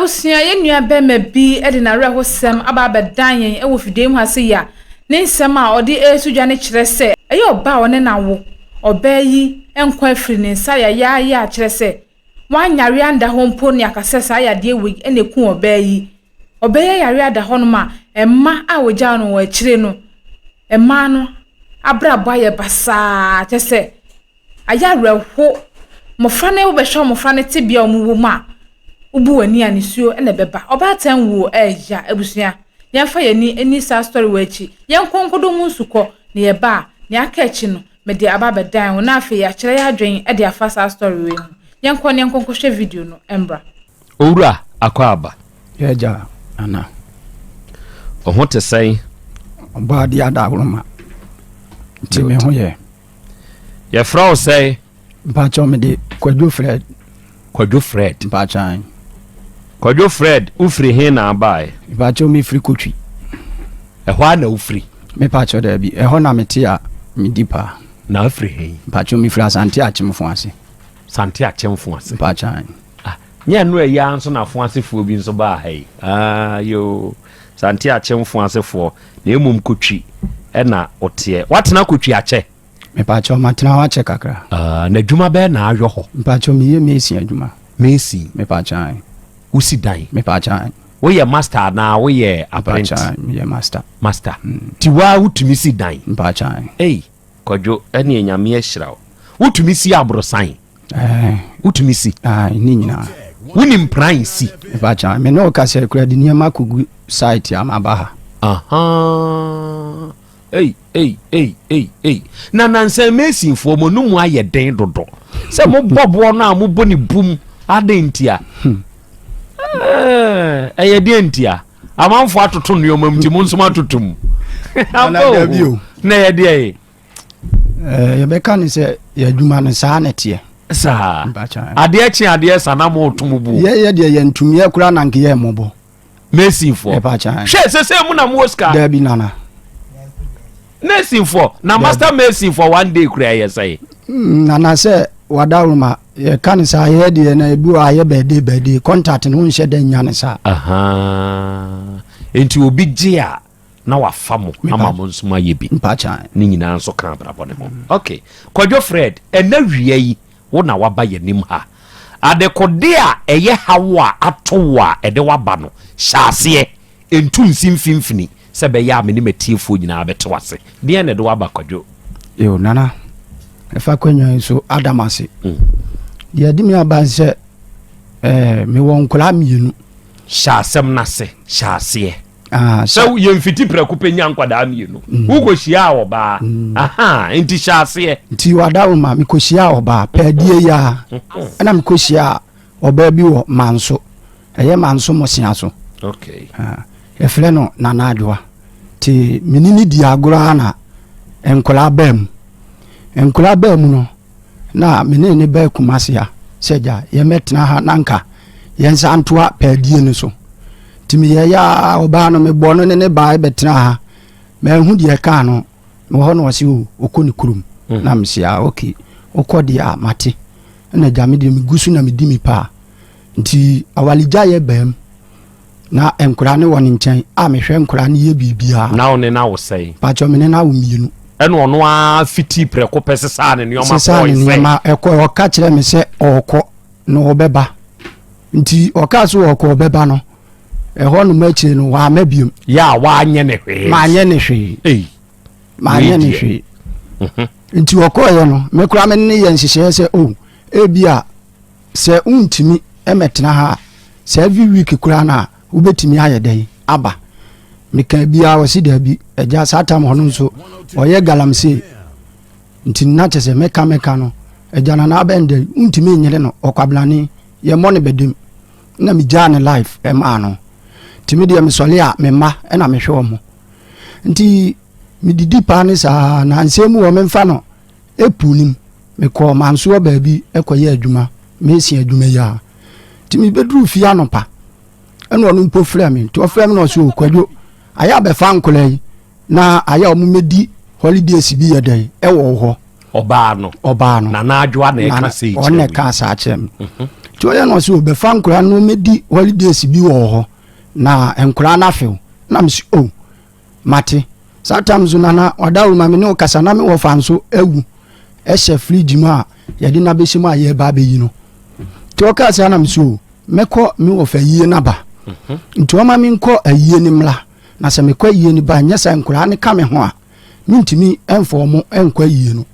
Abusua, yɛn nua bɛrima bi de n'awerɛhosɛm aba abɛdan yɛn wɔ fidua mu ha sei a ne nsɛm a ɔde reto dwa no kyerɛ sɛ ɛyɛ ɔbaa a ɔne no awo. Ɔbaa yi nkwa afiri ne nsa yayaaya a kyerɛ sɛ wanyare anda hɔ mpo ne aka sɛ saa yadeɛ wei na ɛku ɔbaa yi. Ɔbaa yi ayare ada hɔnom a mma a wɔgyaw no wɔ akyire no, mmaa no abrabɔ ayɛ basaa kyerɛ sɛ Ayɛ awerɛho. Mmofra no wobɛhwɛ mmofra no tebea a wɔwɔ mu a, wobu w'ani a nisuo na ɛbɛba. Ɔbaatan wuo ɛɛya abusua. Yɛmfa yɛn ani nni saa story wɔ akyi. Yɛnkɔ nkɔdɔ mu nsukɔ na yɛba a, nea aka akyi no, mede aba abɛdan wo na afei yɛakyerɛ yɛn adwene de afa saa story wei ho. Yɛnkɔ na yɛnkɔ nkɔhwɛ video no mmra. Owura Akwaaba. Yɛagya Nana. Wo ho te sɛn? Ɔbɔadeɛ adaworoma nti me ho yɛ. Yɛfrɛ wo sɛn? Mpakyɛw mede Kwadwo Fred. Kwadwo Fred. Mpakyɛw. Kwadwo Fred, wofiri he na abae? Mpakyɛw mefiri Kotwi. Ɛhɔ ara na wofiri? Mepakyɛw daabi, ɛhɔ na mete a medi paa. Na wofiri he? Mpakyɛw mefiri Asante Akyemfo ase. Sante Akyemfo ase. Mpakyɛw. Ah, nyɛ ɛno ɛyɛ ara nso na afo asefoɔ bi nso baa ha yi. Ah, yoo. Sante Akyemfo asefoɔ, na mmom Kotwi ɛna woteɛ. Woatena Kotwi akyɛ? Mepakyɛw, matena hɔ akyɛ kakra. Ah, na adwuma bɛɛ na ayɔ hɔ? Mepakyɛw, meyɛ mason adwuma. Mason? Mepakyɛw. Wosi dan? Mepakyɛw. Woyɛ master anaa woyɛ apprentice? Mepakyɛw, meyɛ master. Master. Mm. Ti waa wotumi si dan? Mepakyɛw. Ei, Kwadwo, ɛneɛ Nyame ahyira wo. Wotumi si aborosan? Wotumi si? Ne nyinaa. Wonim pran si? Mepakyɛw, me ne wo kasa kura de nneɛma kogu site a maba ha. Aha. Ei, ei, ei, ei, ei. Na nansa Masonfoɔ mo no mu ayɛ den dodo. Sɛ mobɔ boɔ no a mobɔ ne bum adɛn ntia? Hmm. Eh, ɛyɛ deɛ ntia? Amanfoɔ atoto nneɛma mu nti mo nso moatoto mu. Na ɛyɛ deɛ ye? Eh, yɛbɛka ne sɛ yɛ adwuma no saa na ɛteɛ. Saa. Adeɛ kye adeɛ sa na mo to mo bu. Yɛyɛ deɛ yɛntumi yɛ koraa na nka yɛ mmɔbɔ. Masonfoɔ. Hwɛ sese mu na mo wɔ sika. Dabi nana. Masonfoɔ na master masonfoɔ one day kura yɛ sɛn. Mm, nana sɛ wadaroma yɛka ne saa yɛ deɛ na ebi wɔ ayɛ bɛɛde bɛɛde contact no nhyɛ dɛ nya ne saa. Nti obi gye a na wafa mo ama mo nso mo ayɛ bi. Ne nyinaa nso ka abrabɔ ne ho. Okay. Kwadwo Fred, ɛna wia yi wo na waba yɛnim ha. Adekode a ɛyɛ haw a ato wo a ɛde wo aba no, hyɛ aseɛ. Ntu nsi mfimfini sɛ ɛbɛyɛ a me ne m'atiefoɔ nyinaa bɛte wo ase. Deɛn na ɛde wo aba, Kwadwo? Yo, Nana, ɛfa kwanya yi so ada m ase. Deɛ ɛde me aba ne sɛ, eh, mewɔ nkwadaa mmienu. Hyɛ asɛm no ase, hyɛ aseɛ. Ah, sɛ yɛmfiti prɛko pɛ nya nkwadaa mmienu mm. wokɔhyiaa ɔbaa mm. aha nti hyɛ aseɛ. Nti wadaroma mekɔhyiaa ɔbaa pɛadie yi a mm-hmm. ɛna mekɔhyiaa ɔbaa bi wɔ manso ɛyɛ manso mmosea so okay. Ah, yɛfrɛ no Nana Adwoa nti mene ne di agorɔ a na nkwadaa baa mu nkwadaa baa mu no na me ne ne baa Kumasi ha sɛ gya yɛmmɛtena ha na nka yɛnsa ntoa pɛadie no so nti meyɛyɛ a ɔbaa no mebɔ no ne ne baa bɛtena ha manhu deɛ ɛkaa no mewɔ hɔ na ɔse o ɔkɔ ne kurom mm. na mese a ok wokɔ deɛ a mate ɛna gya me deɛ megu so na medi me paa nti awaregyaeɛ baam Na nkwadaa no wɔ ne nkyɛn a mehwɛ nkwadaa no yɛ biribiara. Na wo ne no awo sɛn? Pakyɛ me ne no awo mmienu. Ɛna ɔno ara fitii prɛko pɛ sesaa ne nneɛma kɔɔ Sesaa ne nneɛma ɛkɔ ɔka kyerɛ me sɛ ɔrekɔ na ɔbɛba. Nti ɔkaa sɛ ɔrekɔ ɔbɛba no ɛhɔ nom akyire no wamma biom. Yɛ a wanyɛ ne hwee. Manyɛ ne hwee. Ei. Manyɛ ne hwee. Mhm. Nti ɔkɔɔyɛ no me koraa me ne yɛ nhyehyɛeɛ sɛ o oh, ebi a Sɛ wontumi mmɛtena ha a, sɛ every week koraa no a, wobɛtumi ayɛ dɛn aba? Mekaa biara ɔse daabi, agya saa tam hɔ no nso ɔyɛ galamsey nti na kyɛ sɛ mɛka mɛka no agya na n'abɛn dɛ wontumi nyere no ɔkwabrane yɛmmɔ no bɛdem na megyaa ne life ɛmaa no nti me deɛ mesɔle a me mma ɛna mehwɛ wɔn nti medidi paa ne saa na nsɛm mu wɔ memfa no April no mu, mekɔɔ Mansoɔ baabi kɔyɛɛ adwuma, mesia adwuma yi ara. Nti mebɛduruu fie anɔpa, ɛna ɔno mpo frɛ me. Nti ɔfrɛ me na ɔse, o Kwadwo, ayɛ abɛfa nkwadaa yi na ayɛ a wɔmmɛdi holidays bi yɛ dɛn ɛwɔ wo hɔ. Ɔbaa no. Ɔbaa no. Nana Adwoa na ɛka sei kyerɛ me. Ɔno na ɛka saa kyerɛ me. Mhm. Nti ɔyɛ no ɔse ɔbɛfa nkora no mɛdi holidays bi wɔ hɔ na nkora no afew. Na mese o mate. Saa tam nso nana ɔdaworo ma me ne wo kasa na me wɔfa nso awu ɛhyɛ fridge mu a yɛde no abɛhyɛ mu a yɛreba abɛyi no. Nti ɔkaa saa na mese o mɛkɔ me wɔfa yie no aba. Mhm. Nti ɔma menkɔ ayie no mmra na sɛ mekɔ ayie no ba nyɛ sɛ nkoraa no ka me ho a mentumi mfa ɔmo nkɔ ayie no.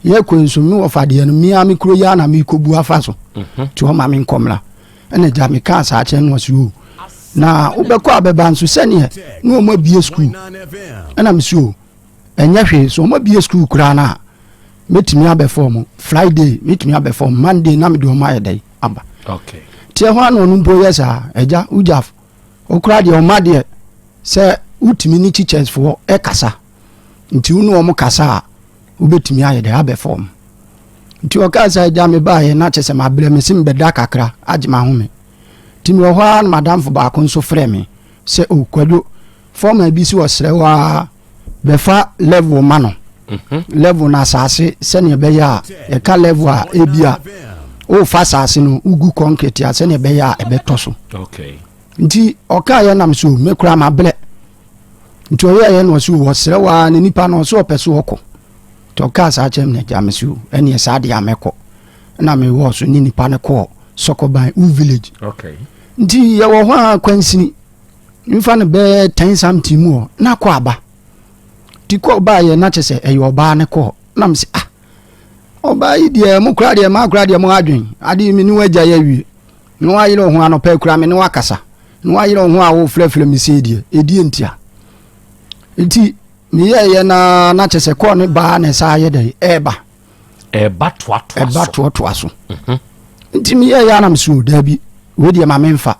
Yɛkɔ nso me wɔfa deɛ no mea me kuro yi ara na mekɔbu afa so. Mhm. Nti ɔma menkɔ mmra. Ɛna gya mekaa saa kyerɛ no ɔse o na wobɛkɔ a bɛba nso sɛneɛ na ɔmo abie sukuu. Ɛna mese o ɛnyɛ hwee so ɔmo abie sukuu koraa no a mɛtumi abɛfa ɔmo Friday mɛtumi abɛfa ɔmo Monday na mede ɔmo ayɛ dɛn aba. Okay. Nti ɛhɔ a na ɔno mpo yɛ saa agya wogyaf wokora deɛ ɔma deɛ sɛ wotumi ne teachers foɔ ɛkasa nti wo ne ɔmo kasa a wobɛtumi ayɛ dɛ abɛfa ɔmo. Nti ɔkaa sɛ agya mebaeɛ na kyɛ sɛ mabrɛ me se mebɛda kakra agye m'ahome. Nti mewɔ hɔ ara na madamfo baako nso frɛ me sɛ o Kwadwo fɔma bi si ɔsrɛ wo ara bɛfa level ma no mhm. level no asase sɛnea ɛbɛyɛ a yɛka level a ebi a wofa asase no wogu concrete a sɛnea ɛbɛyɛ a ɛbɛtɔ so nti ɔka yɛ nam so me koraa mabrɛ nti ɔyɛ yɛ na ɔso ɔsrɛ waa ne nipa no ɔso ɔpɛ so ɔkɔ nti ɔka saa kyerɛ me na agya me so ɛneɛ saa deɛ amɛkɔ na mewɔ so ne nipa no kɔɔ sɔkɔban u village nti yɛwɔ hɔ a kwansini Mfa no bɛyɛ ten something mu hɔ na kɔ aba nti kɔ baayɛ na kyɛ sɛ ɛyɛ ɔbaa ne kɔɔ na me sɛ ah ɔbaa yi deɛ mo kora deɛ maa kora deɛ mo adwen ade me ne wagya yɛ awie na wayerɛ ho anɔpa kura me ne wakasa na wayerɛ ho a wofrɛfrɛ me sei deɛ ɛdie ntia nti meyɛɛyɛ na na kyɛ sɛ kɔɔ ne baa na ɛsa ayɛ dɛ ɛɛba ɛba toatoa so ɛba toatoa so mhm. nti meyɛɛyɛ anam so daabi wei deɛ ma memfa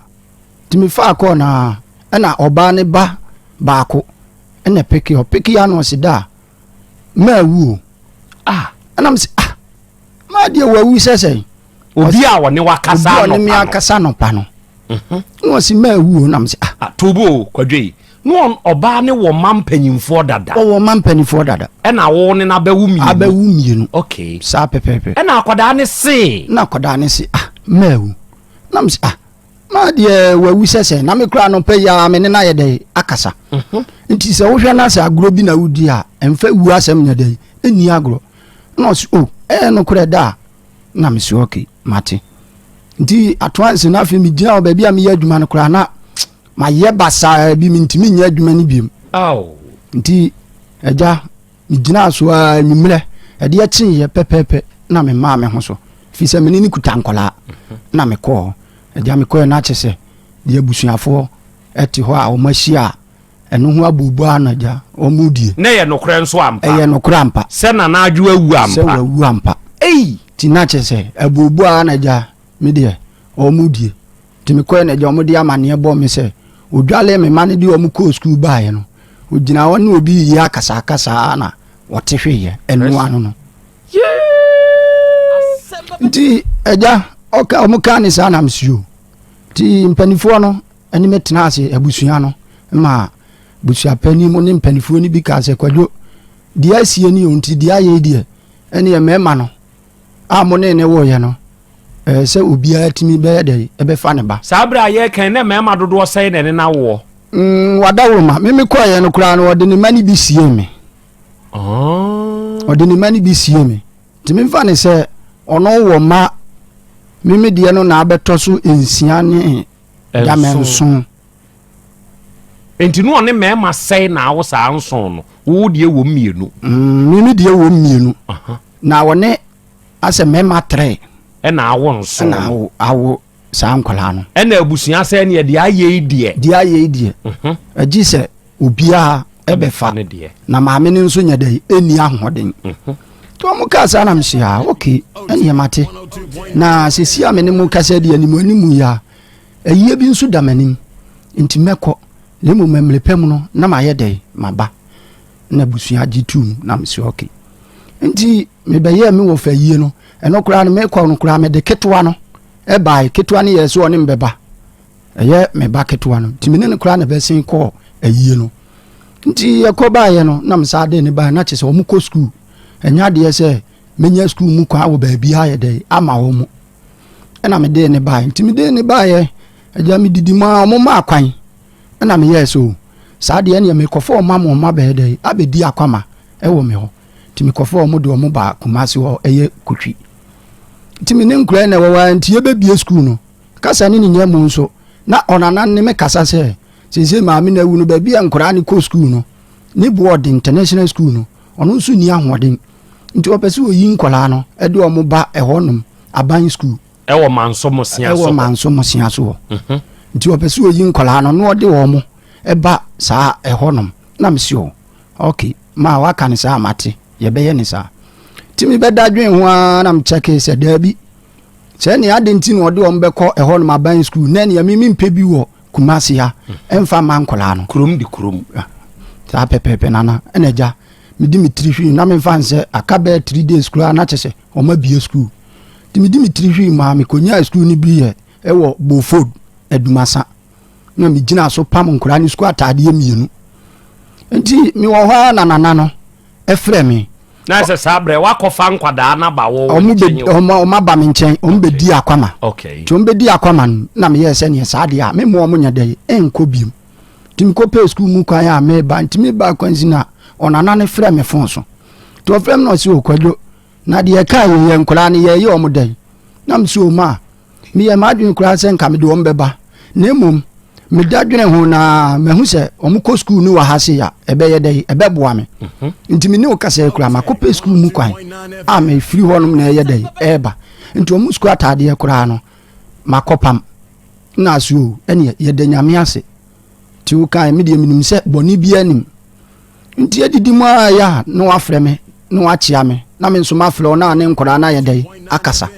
Nti mefaa kɔɔ no ara ɛna ɔbaa ne ba baako ɛna peke ɔpeke ya na ɔsi da maa wu o ah ɛna mo si ah maa deɛ wawu sɛ sɛn. Obi a ɔne wakasa anɔpa no obi a ɔne mi akasa anɔpa no mhm. na ɔsi maa wu o na mo si ah. ah tobo o kwadwo yi na ɔbaa ne wɔ mma mpanyinfoɔ dada. Ɔwɔ mma mpanyinfoɔ dada. Ɛna wo ne no abɛwo mmienu. Abɛwo mmienu. Okay. Saa pɛpɛɛpɛ. Ɛna akwadaa ne se. Na akwadaa ne se ah maa wu na mo si ah. Ma deɛ wawu sɛ sɛ na me koraa no pɛ yi ara me ne no ayɛ dɛ akasa mhm. nti sɛ wohwɛ no sɛ agorɔ bi na wodi a ɛmfa wu asɛm nyɛ dɛ ɛnni agorɔ na ɔse o oh, ɛyɛ nokorɛ da a na mese ɔke mate nti atoanse no afei megyina hɔ baabi a meyɛ adwuma no koraa na mayɛ basaa bi mentumi nyɛ adwuma no biom nti agya Megyinaa so ara anwummerɛ, ɛdeɛ kyeeɛ pɛpɛɛpɛ na memaa me ho so, firi sɛ me ne no kuta nkwadaa na mekɔɔ hɔ. Agya mekɔɛ no akyɛ sɛ deɛ abusuafoɔ ɛte hɔ a wɔn ahyia a ɛno ho abuobuo ara na agya wɔn die. Na ɛyɛ nokorɛ nso ampa. Ɛyɛ nokorɛ ampa. Sɛ Nana Adwo awu ampa. Sɛ wawu ampa. Ei! Ti na kyɛ sɛ abuobuo ara na agya me deɛ wɔn die. Nti mekɔɛ na agya wɔn de amaneɛ bɔɔ me sɛ odwalee me mma no de wɔn kɔɔ sukuu baeɛ no, ogyina hɔ ne obi reyɛ akasakasa na wɔte hweeɛ ɛno ano no. Nti agya ɔka wɔn kaa ne saa nam suo. Nti mpanimfoɔ no ɛne me tena ase abusua no ma busuapanin mu ne mpanimfoɔ no bi kaa sɛ kwadwo deɛ asie ni o nti deɛ ayɛ deɛ ɛne mmarima no a mo ne ne woeɛ no, ɛɛ sɛ obiara tumi bɛyɛ dɛ ɛbɛfa ne ba. Saa berɛ a yɛreka yi, na mmarima dodoɔ sɛn na ɛne no awoɔ? Mm, wadawuroma. Me mekɔeɛ no koraa no, ɔde ne mma no bi siee me. Oh. Ɔde ne mma no bi siee me. Nti memfa ne sɛ ɔno wɔ mma me me deɛ no na abɛtɔ so nsia ne dama nson. Nti no ɔne mmarima sɛn na awo saa nson no? Wo deɛ wɔ mmienu. Mm, me me deɛ wɔ mmienu. Uh -huh. Na wɔne asɛ mmarima trɛ. Ɛna awo nson. Ɛna awo awo saa nkwadaa no. Ɛna abusua sɛ neɛ deɛ ayɛ yi deɛ. Deɛ ayɛ yi deɛ. Mhm. Ɛgye sɛ obiara ɛbɛfa. Ne deɛ. Na maame no nso nyɛ dɛ ɛnni ahoɔden. Mhm. Nti wɔn kaa saa na mese ah ok ɛneɛ mate. Na sɛsi a me ne mo kasa deɛ anim anim yi a ayie bi nso da m'anim nti mɛkɔ na mmom mmerɛ pɛ mu no na mayɛ dɛ maba. Na abusua gye tum na mese ok. Nti mebɛyɛɛ me wɔfa yie no, ɛno koraa no mekɔ no koraa mede ketewa no ɛbae. Ketewa no yɛɛ sɛ ɔne me bɛba. Ɛyɛ me ba ketewa no. Nti me ne no koraa na bɛsen kɔɔ ayie no. Nti yɛkɔ baeɛ no na mesaa de ne baeɛ na kyerɛ sɛ wɔn kɔ sukuu. Ɛnyɛ adeɛ sɛ menya sukuu mu kwan wɔ baabi ayɛ dɛ ama wɔn. Ɛna mede ne baeɛ. Nti mede ne baeɛ, agya medidi mu a ɔmo maa kwan. Ɛna meyɛɛ so saa deɛ ɛneɛ mekɔfa ɔmo ama ɔmo abɛyɛ dɛ abɛdi akwama ɛwɔ me hɔ. Nti mekɔfa ɔmo de ɔmo ba Kumasi hɔ ɛyɛ Kotwi. Nti me ne nkura na ɛwɔ hɔ nti yɛbɛbie sukuu no. Kasa ne ne nyɛ mu nso na ɔnana ne me kasa sɛ seesei maame na awu no baabi a nkoraa ne kɔ sukuu no ne boɔ international school no ɔno nso nni ahoɔden nti ɔpɛ sɛ ɔyi nkɔlaa no ɛde ɔmo ba ɛhɔ nom aban school. Ɛwɔ Manso Mosia so. Ɛwɔ Manso Mosia so hɔ. Nti ɔpɛ sɛ ɔyi nkɔlaa no na ɔde wɔn ɛba saa ɛhɔ nom na mesi o ok maa waka ne saa mate yɛbɛyɛ ne saa. Nti mebɛda dwen ho ara na mekyɛke sɛ daabi sɛ nea ade nti na ɔde wɔn bɛkɔ ɛhɔ nom aban school na nea mimi mpɛ bi wɔ Kumasi ha ɛmfa ma nkɔlaa no. Kurom de kurom. Saa pɛpɛɛpɛ nana. Ɛna agya medi me tiri hwii na memfa nsɛ aka bɛyɛ 3 days koraa na kyɛ sɛ ɔma bie school. Nti medi me tiri hwii maa mekɔnyaa school no bi yɛ ɛwɔ Bofod Adumasa na megyina so pam nkɔlaa no school ataadeɛ mmienu. Nti mewɔ hɔ a na nana no ɛfrɛ me. Na sɛ saa berɛ wakɔfa nkwadaa no aba wo nkyɛn o. Ɔmo aba me nkyɛn, ɔmo bɛdi akwama. Nti ɔmo bɛdi akwama no na meyɛɛ sɛ neɛ saa deɛ a memmoa ɔmo nyɛ dɛ ɛnkɔ biom. Nti mekɔpɛɛ sukuu mu kwan a meba, nti meba kwan si na ɔnana no frɛ me fon so. Nti ɔfrɛ me na ɔse o Kwadwo, na deɛ ɛka yɛ yɛ nkwadaa no yɛyɛ ɔmo dɛn? Na mese o ma meyɛ m'adwene koraa sɛ nka mede ɔmo bɛba, na mmom meda dwene ho na mahu sɛ ɔmo kɔ sukuu no wɔ ha se a ɛbɛyɛ dɛ ɛbɛboa me. Nti me ne wo kasa kura makɔpɛ sukuu mu kwan a mefiri hɔnom na ɛyɛ dɛ ɛɛba. Nti ɔmo sukuu ataadeɛ koraa no makɔpam na ase o ɛneɛ yɛda Nyame ase. Nti wo kan me deɛ menim sɛ bɔne biara nim. Nti adidi mu a yɛ a na wafrɛ me na wakyea me na me nso mafrɛ wo na ne nkɔdaa no ayɛ dɛ akasa.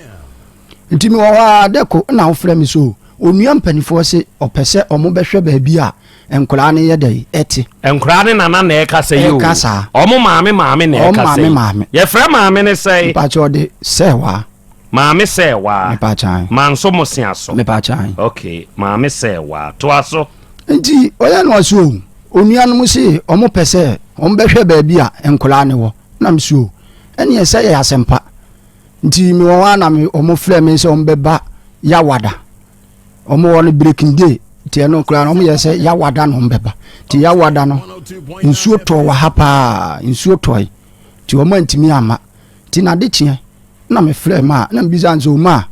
Nti mewɔ hɔ a dɛ ko na wofrɛ me so onua mpanifoɔ se ɔpɛ sɛ ɔmo bɛhwɛ baabi a nkɔdaa no yɛ dɛ ɛte. Nkɔdaa ne nana na ɛkasa yi o. Ɛkasa. Ɔmo maame maame na ɛkasa yi. Ɔmo maame maame. Yɛfrɛ maame ne sɛ. Mpakyɛ ɔde sɛ wa. Maame sɛ wa. Mepakyɛ. Manso mo sea so. Mepakyɛ. Okay, maame sɛ wa. Toa so. Nti ɔyɛ no ɔse o onuanom se ɔmo pɛ sɛ ɔmo bɛhwɛ baabi a nkɔdaa ne wɔ. Na me so ɛneɛ sɛ yɛ asɛmpa. Nti mewɔ hɔ a na ɔmo frɛ me sɛ ɔmo bɛba Yawada. Ɔmo wɔ no breaking day. Nti ɛno koraa no ɔmo yɛ sɛ Yawada na ɔmo bɛba. Nti Yawada no nsuo tɔɔ wɔ ha paa, nsuo tɔe. Nti ɔmo antumi amma. Nti n'ade kyeɛ na me frɛ ma na mbisa nso ɔmo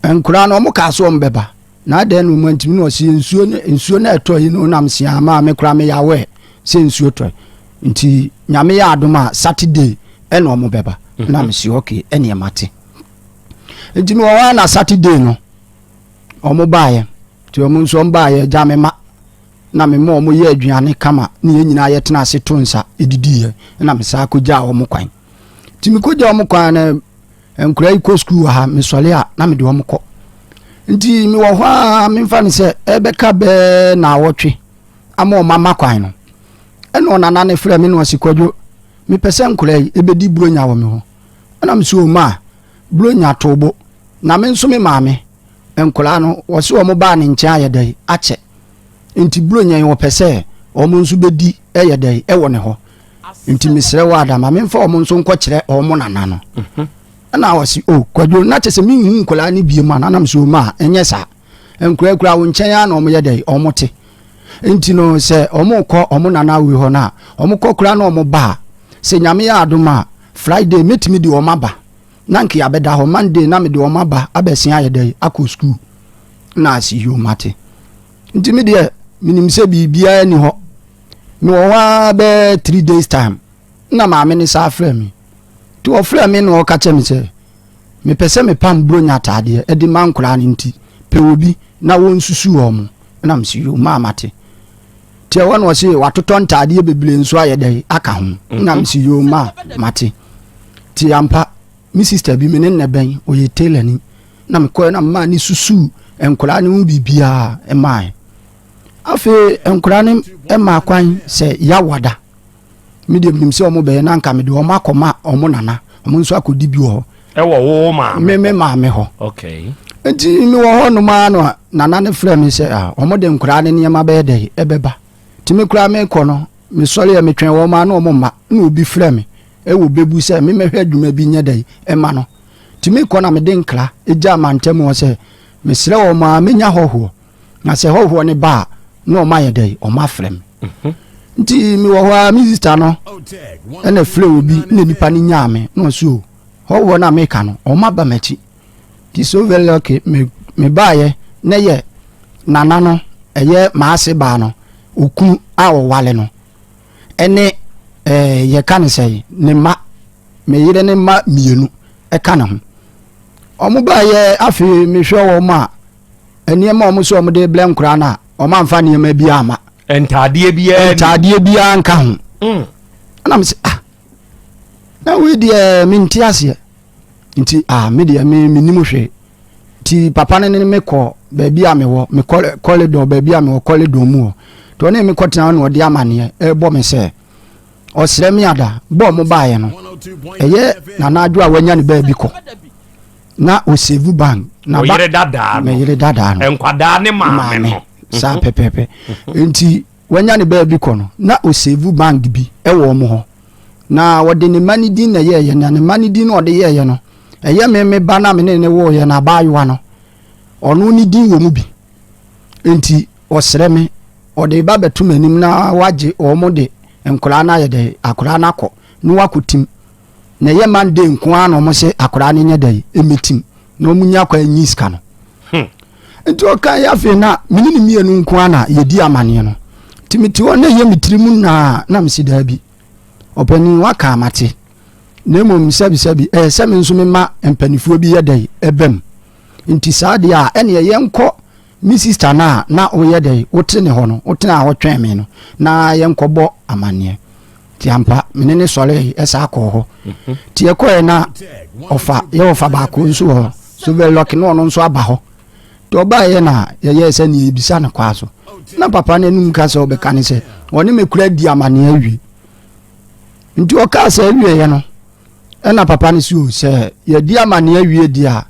a nkɔdaa no ɔmo kaa so ɔmo bɛba. Na adɛn na ɔmo antumi na ɔsi nsuo no nsuo na ɛtɔ yi no nam si ama me koraa me yawɛ sɛ nsuo tɔe. Nti Nyame yɛ adom a Saturday ɛna ɔmo bɛba. Na me si okay ɛne mate. Nti me wɔ hɔ na Saturday no ɔmo baeɛ. Nti ɔmo nso ɔmo baeɛ gya me ma na me ma ɔmo yɛ aduane kama ne yɛn nyinaa yɛtena ase to nsa edidiiɛ na me saa kɔgyaa ɔmo kwan. Nti me kɔgyaa ɔmo kwan na nkwadaa yi kɔ sukuu wɔ ha mesɔre a na mede ɔmo kɔ. Nti mewɔ hɔ a memfa no sɛ ɛbɛka bɛɛ na awɔtwe ama ɔmo ama kwan no. Ɛna ɔnana ne frɛ me na ɔsi Kwadwo mepɛ sɛ nkwadaa yi ebedi buronya wɔ me hɔ. Ɛna me so ɔmo a buronya to bo na me nso me maame nkwadaa no wɔsi ɔmo baa ne nkyɛn ayɛ dɛ akyɛ. Nti buronya yi wɔpɛ sɛ ɔmo nso bedi ɛyɛ dɛ ɛwɔ ne hɔ. Nti mesrɛ wɔ adama memfa ɔmo nso nkɔkyerɛ ɔmo nana no. Ɛna ɔsi o Kwadwo na kyɛ sɛ menhu nkwadaa no bie mu a nanam so ɔmo a ɛnyɛ saa. Nkwadaa kura wo nkyɛn a na ɔmo yɛ dɛ ɔmo te. Nti no sɛ ɔmo kɔ ɔmo nana awie hɔ no a ɔmo kɔ kura na ɔmo ba a sɛ Nyame yɛ adom a Friday mɛtumi de ɔmo aba na nka yɛabɛda hɔ Monday na mede ɔmo aba abɛsen ayɛ dɛ akɔ sukuu na ase yio mate. Nti me deɛ menim sɛ biribiara ni hɔ. Mewɔ hɔ ara bɛyɛ 3 days time na maame ne saa frɛ me. Nti ɔfrɛ me na ɔka kyerɛ me sɛ mepɛ sɛ mepam buronya ataadeɛ ɛde ma nkwadaa no nti pɛ obi na wɔnsusu wɔn na mesi yo maa mate. Nti ɛhɔ na ɔse watotɔ ntaadeɛ bebree nso ayɛ dɛ aka ho na mesi yo maa mate. Nti ampa me sister bi me ne nnɛ bɛn ɔyɛ tailor ni na mekɔɛ na maa ne susu nkwadaa no ho biribiara ɛmaa. Afei nkwadaa no ɛmaa kwan sɛ Yawada. Me deɛ menim sɛ ɔmo bɛyɛ na nka mede ɔmo akɔma ɔmo nana ɔmo nso akɔdi bi wɔ hɔ. Ɛwɔ wo maame me me maame hɔ. Okay. Nti mewɔ hɔ nom ara no nana ne frɛ me sɛ ah ɔmo de nkwadaa ne nneɛma bɛyɛ dɛ ɛbɛba. Nti me koraa mekɔ no mesɔre yɛ metwɛn wɔn a na ɔmo mma na obi frɛ me ɛwɔ bɛbu sɛ memɛhwɛ adwuma bi nyɛ dɛ ɛma no. Nti mekɔ na mede nkra gyaa mantam hɔ sɛ mesrɛ wɔn a menya hɔhoɔ na sɛ hɔhoɔ no ba a na wɔn ayɛ dɛ wɔn afrɛ me. Mhm. Nti mewɔ hɔ a me sista no ɛna frɛ obi na nipa no nyaa me na ɔse o hɔhoɔ no a meka no wɔn aba m'akyi. Nti so very lucky me mebaeɛ na yɛ nana no ɛyɛ maase baa no okunu a ɔwale no ɛne ɛɛ yɛka ne sɛ ne mma me yere ne mma mmienu ɛka ne ho. Wɔn baeɛ afei mehwɛ wɔn a nneɛma a wɔn sɛ wɔn de brɛ nkoraa no a wɔn amfa nneɛma bi ama. Ntaadeɛ biara ntaadeɛ biara nka ho. Ɛna me sɛ ah na wei deɛ mente aseɛ nti ah me deɛ me menim hwee nti papa no ne me kɔ baabi a mewɔ me kɔledɔ baabi a mewɔ kɔledɔ mu hɔ nti ɔne me kɔtena na ɔde amaneɛ ɛrebɔ me sɛ ɔsrɛ me ada bɔ ɔmo baeɛ no ɛyɛ Nana Adwo a wanya ne baabi kɔ na ɔsave bank na ba yere dadaa no yere dadaa no nkwadaa ne maame no saa pɛpɛpɛ nti wanya ne baabi kɔ no na ɔsave bank bi ɛwɔ ɔmo hɔ na wɔde ne mma ne din na ɛyɛɛyɛ na ne mma ne din na ɔde yɛɛyɛ no ɛyɛ me me ba na me ne ne wɔɔyɛ na abaayewa no ɔno ne din wɔ mu bi nti ɔsrɛ me ɔde ba bɛto m'anim na wagye wɔn de nkwadaa no ayɛ dɛ akwadaa no akɔ na wakɔ tim na ɛyɛ Monday nko ara na wɔn sɛ akwadaa no nyɛ dɛ ɛmɛtim na wɔn nya kwan nyi sika no Nti ɔka yɛ afei na mene ne mmienu nko ara na yɛdi amaneɛ no nti mete hɔ na ɛyɛ me tiri mu naa na mesi daa bi ɔpanin waka amate na mmom sɛbisɛbi ɛyɛ sɛ me nso mema mpanimfoɔ bi yɛ dɛ ɛbam nti saa deɛ a ɛneɛ yɛnkɔ me sista no a na woyɛ dɛ wote ne hɔ no wotena hɔ twɛn me no na yɛnkɔbɔ amanneɛ nti ampa mene ne sɔre ɛsa kɔɔ hɔ nti yɛkɔɛ na ɔfa yɛ ɔfa baako nso wɔ hɔ so very lucky na ɔno nso aba hɔ nti ɔbaeɛ na yɛyɛɛ sɛ neɛ yɛbisa no kwaa so na papa no anim ka sɛ ɔbɛka ne sɛ ɔne me kura di amanneɛ awie nti ɔkaa sɛ awieɛ no ɛna papa no si o sɛ yɛdi amanneɛ awie di a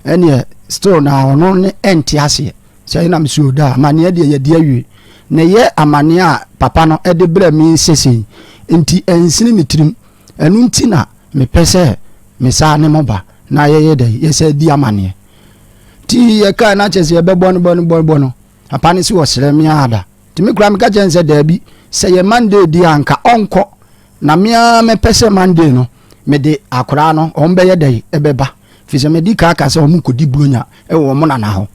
ɛneɛ still na ɔno ne ɛnte aseɛ sɛ ɛna me si o da amanneɛ deɛ yɛdi awie na ɛyɛ amanneɛ a papa no ɛde brɛ me sesei nti ɛnsini me tirim ɛno nti na mepɛ sɛ mesaa ne mo ba na yɛyɛ dɛ yɛsɛ di amanneɛ nti yɛkaa na kyerɛ sɛ yɛbɛbɔ no bɔ no bɔ bɔ no papa no si ɔsrɛ me ada nti me koraa meka kyerɛ no sɛ daabi sɛ yɛ Monday di a nka ɔnkɔ na me ara mepɛ sɛ Monday no mede akoraa no wɔn bɛyɛ dɛ ɛbɛba firi sɛ mede kaa ka sɛ wɔn kɔdi buronya ɛwɔ wɔn nana hɔ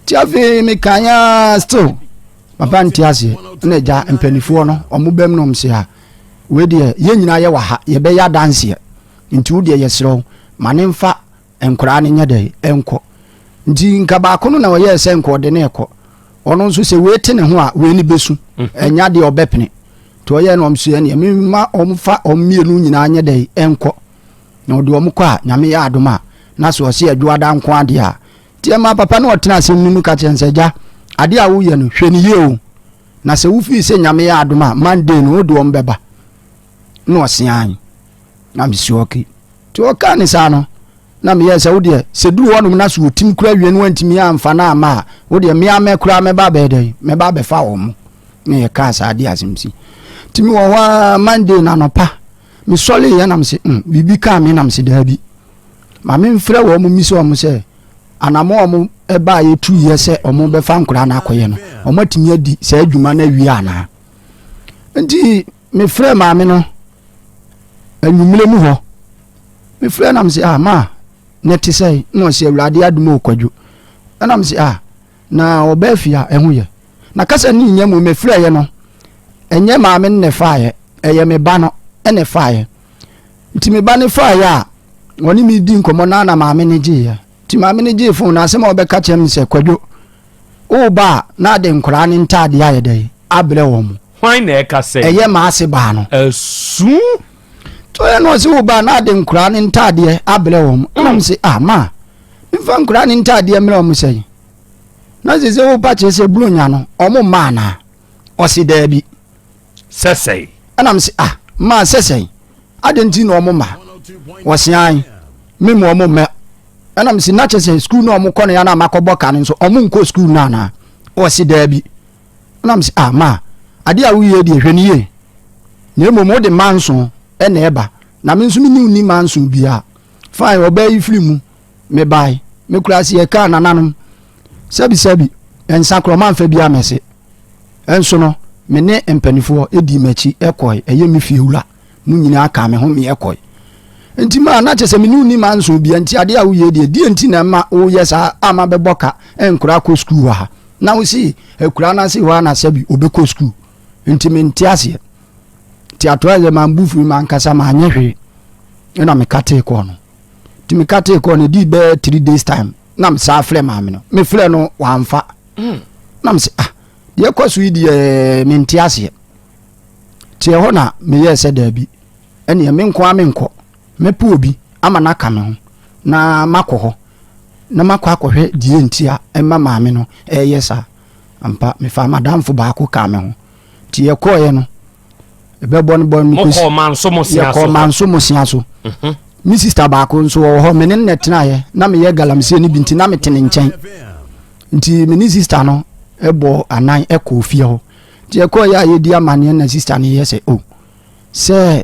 nti afei meka ya still papa nte aseɛ ɛna agya mpanimfoɔ no wɔn bɛm nom sɛ a wei deɛ yɛn nyinaa yɛ wɔ ha yɛbɛyɛ adanseɛ nti wo deɛ yɛserɛ wo ma ne mfa nkoraa no nyɛ dɛ ɛnkɔ nti nka baako no na ɔyɛɛ sɛ nka ɔde ne ɛkɔ ɔno nso sɛ wei te ne ho a wei ne bɛsu ɛnya deɛ ɔbɛpene nti ɔyɛɛ no ɔm so ɛneɛ mema ɔmfa ɔm mmienu nyinaa nyɛ dɛ ɛnkɔ na ɔde ɔm kɔ a nyame yɛ adom a na sɛ ɔse adwoada nko adeɛ a nti ɛma papa no ɔtena asɛm no mu ka kyerɛ sɛ gya adeɛ a woyɛ no hwɛ ne yie o na sɛ wofii sɛ nyame yɛ adom a Monday no wode ɔm bɛba na ɔsean na mesi ɔke nti ɔkaa ne saa no na meyɛ sɛ wodeɛ sɛ duru hɔnom na so wɔtim kora wie no wantumi amfa no ama a wodeɛ mea mɛ koraa mɛba bɛyɛ dɛn mɛba bɛfa wɔ mo na yɛkaa saa de asɛm si nti mewɔ hɔ a Monday na anɔpa mesɔre yɛ nam se mm, biribi kaa me nam se daabi ma memfrɛ wɔ mo misi wɔn sɛ anamɔ wɔn ɛbaa yɛtu yɛ sɛ wɔn bɛfa nkoraa no akɔyɛ no wɔn atumi adi saa adwuma no awie anaa nti mefrɛ maame no anwummerɛ mu hɔ mefrɛ nam sɛ ah ma ne te sɛ na ɔsɛ awurade adom o kwadwo ɛnam sɛ ah na ɔbaa fie a ɛho yɛ na kasa ne nyɛ mu mefrɛeɛ no ɛnyɛ maame no na ɛfaeɛ ɛyɛ me ba no ɛna ɛfaeɛ nti me ba no faeɛ a ɔne me di nkɔmmɔ na na maame no gyeeɛ nti maame no gyee fon na asɛm a ɔbɛka kyerɛ me sɛ kwadwo woba a na ade nkoraa ne ntaadeɛ ayɛ dɛ abrɛ wɔn mo Hwan na ɛka sɛ? Ɛyɛ m'ase baa no. Asu. Nti ɔyɛ na ɔse wo baa na ade nkoraa ne ntaadeɛ abrɛ wɔn. Ɛna mo se ah ma mfa nkoraa ne ntaadeɛ mmerɛ wɔn sɛn. Na sɛ sɛ wo pa kyerɛ sɛ buronya no wɔn mma anaa? Ɔse daabi. Sɛ sɛn? Ɛna mo se ah ma sɛ sɛn? Ade nti na wɔn mma? Ɔse an me mu wɔn mma. Ɛna mo se na kyerɛ sɛ sukuu na wɔn kɔ no ya na makɔbɔ ka no nso wɔn nkɔ sukuu no anaa? Ɔse daabi. Ɛna mese ah ma adeɛ a woyɛ deɛ hwɛ no yie na mmom wode manso ɛna ɛba na me nso me ne wo ni manso biara. Fine, ɔbaa yi firi mu, mebae. Me koraa se yɛkaa nananom, sɛbisɛbi, nsa korɔ mamfa bi amɛse. Nso no, me ne mpanifoɔ dii m'akyi kɔe, ɛyɛ me fiewura, mo nyinaa kaa me ho meɛ kɔe. Nti maa na kyɛ sɛ me ne wo ni manso bia, nti adeɛ a woyɛ deɛ, deɛ nti na ɛma woyɛ saa a mabɛbɔ ka nkora kɔ sukuu wɔ ha. Na wo se akuraa no ase hɔ a na sɛbi obɛkɔ sukuu. Nti mente aseɛ. Nti atoa sɛ mambu firi mankasa manyɛ hwee. Ɛna mekatee kɔɔ no. Nti mekatee kɔɔ no, ɛdii bɛyɛ 3 days time na mesaa frɛ maame no. Mefrɛ no wamfa. Na mese ah, deɛ ɛkɔ so yi deɛ mente aseɛ. Nti ɛhɔ na meyɛɛ sɛ daabi, ɛneɛ me nko ara menkɔ, mɛpɛ obi ama no aka me ho na makɔ hɔ na makɔ akɔhwɛ deɛ nti a ɛma maame no ɛyɛ saa. Ampa, mefaa madamfo baako kaa me ho. Nti yɛkɔɔeɛ no, ɛbɛbɔ no bɔ no kɔsi. Mokɔɔ Manso Mosea so. Yɛkɔɔ Manso Mosea so. Me sista baako nso wɔwɔ hɔ, me ne no na ɛtenaeɛ. Na meyɛ galamsey no bi nti na mete ne nkyɛn. Nti me ne sista no bɔɔ anan kɔɔ fie hɔ. Nti yɛkɔeɛ a yɛdi amanneɛ na sista no yɛ sɛ, o, sɛ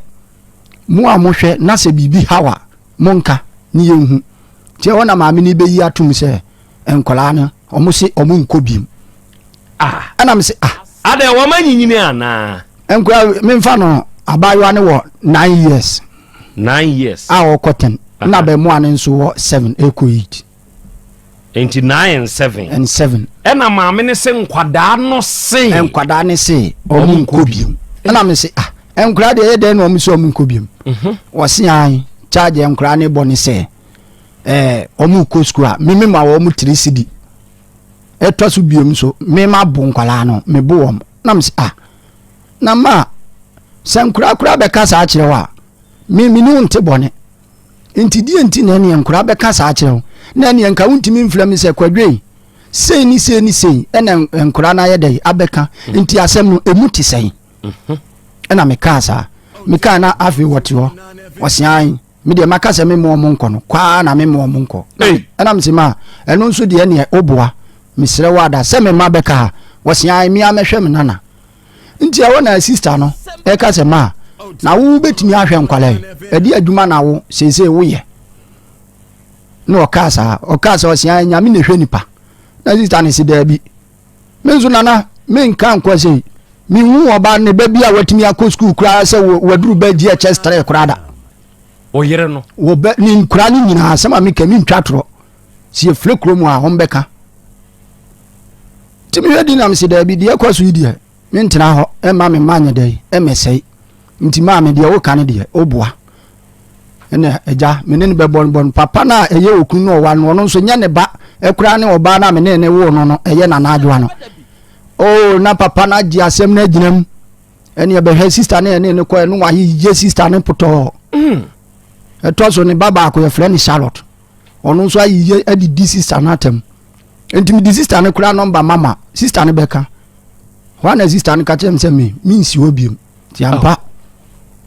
mo a mohwɛ na sɛ biribi haw a, monka ne yɛnhu. Nti ɛhɔ na maame no bɛyi atom sɛ nkwadaa no, wɔn se wɔn nkɔ biem. Ah. Ɛna me se, ah. Adɛn, wɔn anyinyini anaa? Nkwadaa, memfa no abaayewa no wɔ 9 years. 9 years. A ɔkɔ 10. Na abɛmoa no nso wɔ 7 ɛkɔ 8. Nti 9 and 7. And 7. Ɛna maame ne se nkwadaa no se. Nkwadaa ne se ɔmo nkɔ biem. Ɛna me se ah, nkwadaa deɛ ɛyɛ dɛn na ɔmo se ɔmo nkɔ biem? Wɔse an charge nkwadaa ne bɔ ne sɛ ɔmo kɔ sukuu a mimi ma wɔn 3 cedi. Ɛtɔ so biem so me ma bo nkwadaa no, me bo wɔn. Na me se ah, na ma sɛ nkwadaa koraa bɛka saa kyerɛ wo a, me me ne wo nte bɔne. Nti deɛ nti na ɛneɛ nkoraa bɛka saa akyerɛ wo, na ɛneɛ nka wontumi mfrɛ me sɛ Kwadwo sei ne sei ne sei ɛna nkoraa no ayɛ dɛn abɛka, nti asɛm no ɛmu te sɛn? Ɛna mekaa saa, mekaa na afei wɔte hɔ, wɔse ae, me deɛ maka sɛ memmɔ ɔmo nkɔ no, kwaa na memmɔ ɔmo nkɔ. Ɛna mese ma ɛno nso deɛ ɛneɛ woboa, mesrɛ wo ada sɛ me mma bɛka ha, wɔse ae, me ara mɛhwɛ me nana. Nti ɛhɔ na sista no ɛka sɛ ma na wo bɛtumi ahwɛ nkwalaa yi, ɛde adwuma na wo seesei woyɛ. Na ɔkaa saa, ɔkaa sɛ ɔsea Nyame na ɛhwɛ nipa. Na sista no se daabi, me nso nana menka nkɔ sei, mehu ɔba ne ba bi a watumi akɔ sukuu koraa sɛ waduru bɛ GHS 3 koraa da. Ɔyere no wɔbɛ ne nkura no nyinaa asɛm a meka mentwa torɔ, sɛ yɛfrɛ kurom a wɔmbɛka. Nti mehwɛ di nam se daabi, deɛ ɛkɔ so yi deɛ mentena hɔ ɛma me mma nyɛ dɛn ɛmɛsɛe. Nti maame deɛ woka no deɛ woboa. Ɛna agya me ne no bɛbɔ no bɔ no papa no a ɛyɛ okunu no ɔwa no, ɔno nso nyɛ ne ba ɛkoraa ne ɔbaa no a me ne ne woo no no ɛyɛ Nana Adwoa no. Oh, na papa no agye asɛm no agyina mu. Ɛne ɛbɛhwɛ sista no ɛne ne kɔɛ no wayeyɛ sista no potɔɔ. Ɛtɔ so ne ba baako yɛfrɛ no Charlotte. Ɔno nso ayeyɛ adidi sista no atam. Nti mede sista no koraa nɔmba mama sista no bɛka. Hɔ a na sista no ka kyerɛ me sɛ me mensi hɔ biom. Nti ampa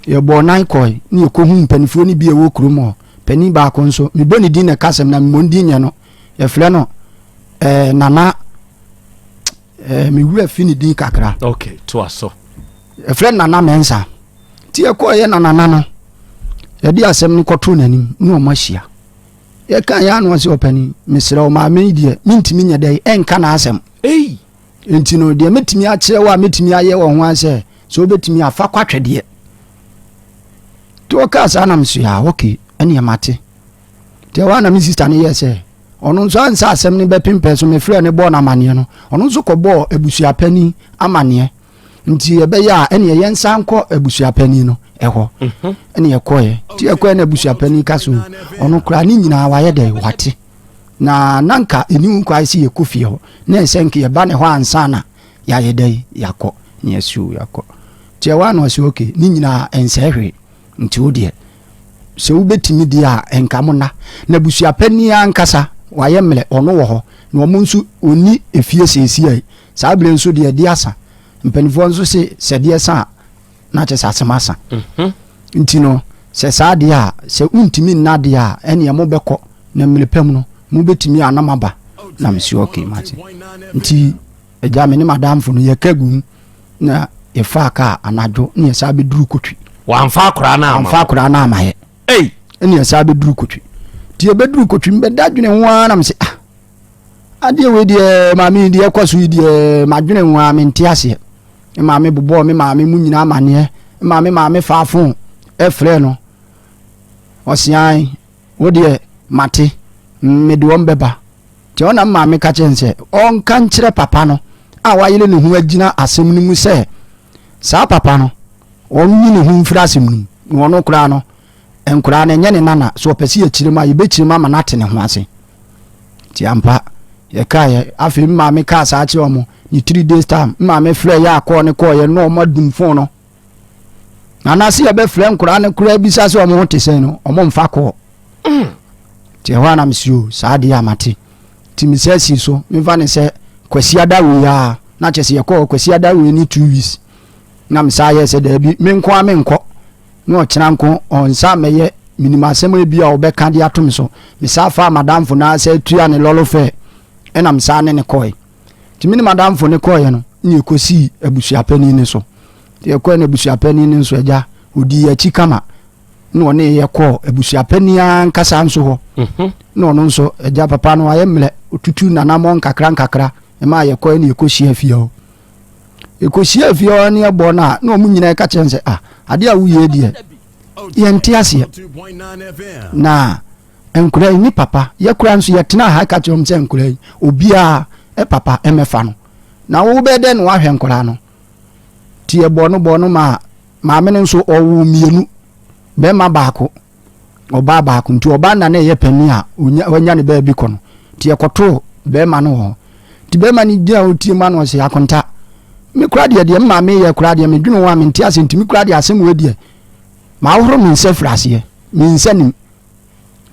yɛbɔɔ nan kɔe ne yɛkɔhu mpanimfoɔ no bi a ɛwɔ kurom hɔ. Panin baako nso mebɔ ne din na ɛka asɛm na memmɔ ne din nyɛ no. Yɛfrɛ no Nana me wura fi ne din kakra. Okay, toa so. Yɛfrɛ no Nana Mensah. Nti yɛkɔɔyɛ na Nana no yɛde asɛm no kɔtoo n'anim ne ɔmo ahyia. Yɛka yɛ ano ɔsɛ ɔpanin mesrɛ wo maame yi deɛ mentumi nyɛ dɛ ɛnka n'asɛm. Ei! Nti no deɛ mɛtumi akyerɛ wo a mɛtumi ayɛ wɔ ho sɛ sɛ wobɛtumi afa kɔ atwɛdeɛ. Nti ɔkaa saa na mesɛ ah okay ɛneɛ mate. Nti ɛhɔ a na me sista no yɛɛ sɛ ɔno nso ansa asɛm no bɛpempɛn so mefrɛ no bɔɔ no amanneɛ no, ɔno nso kɔbɔɔ abusuapanin amanneɛ. Nti ɛbɛyɛ a ɛneɛ yɛnsan nkɔ abusuapanin no ɛhɔ. Ɛne yɛkɔɛ. Nti yɛkɔɛ na abusuapanin ka so ɔno koraa ne nyinaa wayɛ dɛ wate. Na nanka ɛni ho kwan sɛ yɛkɔ fie hɔ. Na ɛsɛ nka yɛba ne hɔ ansa na yɛayɛ dɛ yɛakɔ. Ne yɛsi yɛakɔ. Nti ɛhɔ a na ɔsɛ okay ne nyinaa ɛnsɛe hwee. Nti wo deɛ sɛ wobɛtumi deɛ a nka mo nna. Na abusuapanin ankasa wayɛ mmerɛ ɔno wɔ hɔ. Na ɔmo nso ɔnni efie seesei. Saa berɛ nso deɛ ɛde asa. Mpanimfoɔ nso se sɛ deɛ sa a na kyerɛ sɛ asɛm asa. Nti no sɛ saa deɛ a sɛ wontumi nna deɛ a ɛneɛ mobɛkɔ na mmerɛ pɛ mu no mobɛtumi a na moaba. Na mesi okay mate. Nti agya me ne madamfo no yɛka gu mu na yɛfaa kaa anadwo ne yɛsa bɛduru Kotwi. Wamfa akwaraa no ama. Wamfa akwaraa no ama yɛ. Ei! Ɛne yɛsa bɛduru Kotwi. Nti yɛbɛduru Kotwi mebɛda dwene ho ara na mese ah adeɛ wei deɛ maame yi deɛ ɛkɔ so yi deɛ madwene ho ara mente aseɛ. Me maame bobɔɔ me maame mu nyinaa amaneɛ ma me maame faa fon ɛfrɛɛ no. Ɔsean wo deɛ mate mede wɔn bɛba. Nti ɔna me maame ka kyerɛ no sɛ ɔnka nkyerɛ papa no a wayere ne ho agyina asɛm no mu sɛ saa papa no ɔnyi ne ho mfiri asɛm no mu na ɔno koraa no nkoraa no ɛnyɛ ne nana so ɔpɛ sɛ yɛkyerɛ mu a yɛbɛkyerɛ mu ama no ate ne ho ase. Nti ampa yɛkaeɛ afei me maame kaa saa kyerɛ ɔmo ne 3 days time me maame frɛ yɛ akɔɔ ne kɔɔyɛ na ɔmo adum fon no anaasɛ yɛbɛfrɛ nkoraa no koraa bisa sɛ ɔmo ho te sɛn no ɔmo mfa kɔɔ. Nti ɛhɔ a na mesi o saa adeɛ a mate. Nti mesɛ si so memfa ne sɛ Kwasi ada wei a na kyerɛ sɛ yɛkɔɔ Kwasi ada wei ne 2 weeks na mesaa yɛ sɛ daabi me nko a menkɔ na ɔkyena nko ɔnsa mɛyɛ menim asɛm ebi a ɔbɛka de ato me so. Mesaa faa madamfo na sɛ tua ne lɔre fare ɛna mesaa ne ne kɔɛ. Nti me ne madamfo ne kɔɛ no ne yɛkɔsii abusuapanin ne so. Nti yɛkɔɛ no abusuapanin ne nso agya ɔdii akyi kama na ɔne yɛ kɔɔ abusuapanin ankasa nso hɔ. Na ɔno nso agya papa no ayɛ mmerɛ ɔtutu nanammɔ nkakra nkakra ɛma yɛkɔɛ ne yɛkɔhyia fie hɔ. Yɛkɔhyia fie hɔ ne yɛbɔ no a na ɔmo nyinaa ka kyerɛ no sɛ ah adeɛ a woyɛ deɛ yɛnte aseɛ na nkora yi ne papa yɛkora nso yɛtena ha ka kyerɛ ɔmo sɛ nkora yi obiara papa ɛmɛfa no na wobɛyɛ dɛn na wahwɛ nkora no. Nti yɛbɔ no bɔ no ma maame no nso ɔwoo mmienu, bɛrima baako ɔbaa baako. Nti ɔbaa na na ɛyɛ panin a wanya ne baabi kɔ no. Nti yɛkɔtoo bɛrima no wɔ hɔ. Nti bɛrima no gyina hɔ tie mu ano ɔsɛ akonta me kora deɛ deɛ mma meyɛ kora deɛ medwene ho a mente ase. Nti me kora deɛ asɛm wei deɛ mahohoro me nsa firi aseɛ, me nsa nim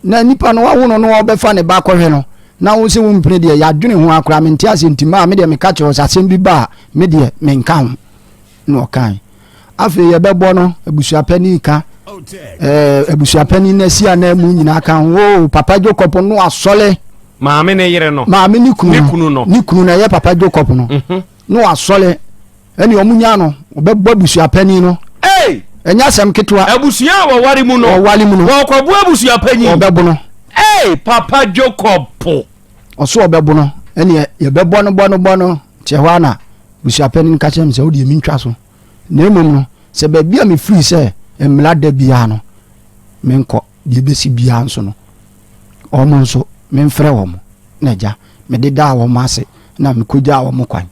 na nipa no wawo no na ɔbɛfa ne ba kɔhwɛ no na wo sɛ wo mpene deɛ yɛadwene ho akora mente ase. Nti maa me deɛ meka kyerɛ wo sɛ asɛm bi ba a me deɛ menka ho. Na ɔkae afei yɛbɛbɔ no abusuapani ka abusuapani no asi anan mu nyinaa ka ho o papa Jacob no asɔle maame ne yere no maame ne kunu no ne kunu no ɛyɛ papa Jacob no no asɔle ɛne ɔmo nya no ɔbɛbɔ abusuapani no. Ɛnyɛ asɛm ketewa. Abusua a wɔware mu no wɔware mu no wɔkɔbo abusuapanyin ɔbɛbo no. Hey, papa Jacob po ɔso ɔbɛbo no ɛne yɛbɛbɔ no bɔ no bɔ no. Nti ɛhɔ a na busuapani no ka kyerɛ me sɛ wodeɛ mentwa so na mmom no sɛ baabi a mefiri sɛ mmara da biara no menkɔ deɛ ɛbɛsi biara nso no ɔmo nso memfrɛ wɔn. Na agya mede daa wɔn ase na mekɔgyaa wɔn kwan.